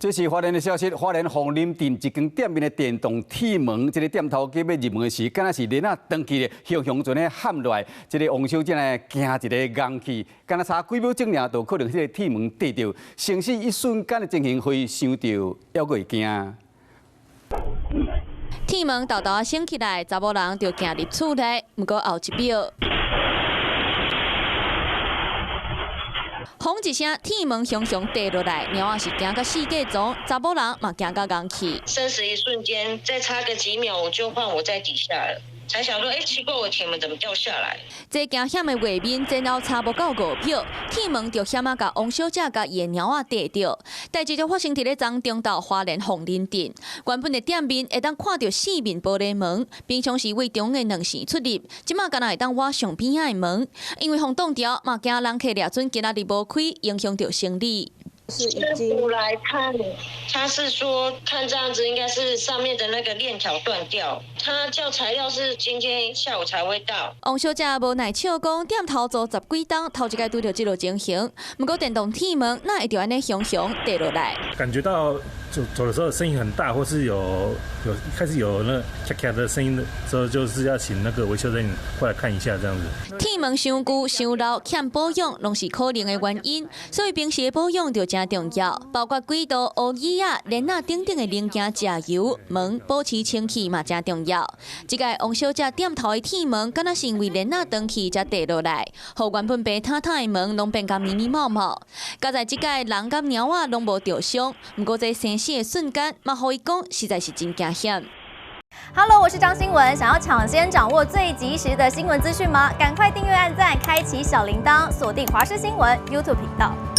這是花蓮的消息，花蓮鳳林鎮一間店面的電動鐵門，這个店頭家欲入門時，敢若是鏈仔斷去咧，雄雄就按呢譀落來，這个王小姐呢驚一个戇去，敢若差幾秒鐘爾，就可能這个鐵門硩著，生死一瞬間的情形，予伊想著猶閣會驚。鐵門沓沓仔升起來，查某人就行入厝內，毋過後一秒，轟一聲，鐵門雄雄硩落來，貓仔是驚甲四界傱，查某人嘛驚甲戇去。生死一瞬間，再差個幾秒，我就換我在底下了。才想說，欸，奇怪，我鐵門怎麼掉下來？這驚險的畫面，前後差無夠5秒，鐵門就險仔共王小姐佮伊的貓仔硩著。代誌就發生佇咧昨中晝花蓮鳳林鎮，原本的店面會當看著四面玻璃門，平常時對中的兩線出入，這馬干焦會當倚上邊仔的門，因為風擋著，嘛驚人客掠準今仔日無開，影響著生理。師傅來看，他是說看這樣子應該是上面的那個鏈條斷掉。他叫材料是今天下午才會到。王小姐無奈笑講，店頭做十幾冬，頭一擺拄著這個情形。毋過電動鐵門哪會著按呢雄雄硩落來？感覺到走走的時候聲音很大，或是有開始有那咔咔的聲音的時候，就是要請那個維修人員過來看一下，這樣子。鐵門傷舊、傷老、欠保養，攏是可能的原因，所以平時的保養就誠重要，包括軌道、烏椅仔、鏈仔等等的零件食油、門保持清氣嘛誠重要。這個王小姐店頭的鐵門，敢若是因為鏈仔斷去才硩落來，予原本白塌塌的門攏變甲密密麻麻。佳哉這擺人佮貓仔攏無著傷，毋過這生死的瞬間，嘛予伊講實在是真驚險。 Hello，我是張新聞，想要搶先掌握最及時的新聞資訊嗎？趕快訂閱、按讚、開啟小鈴鐺，鎖定華視新聞 YouTube 頻道。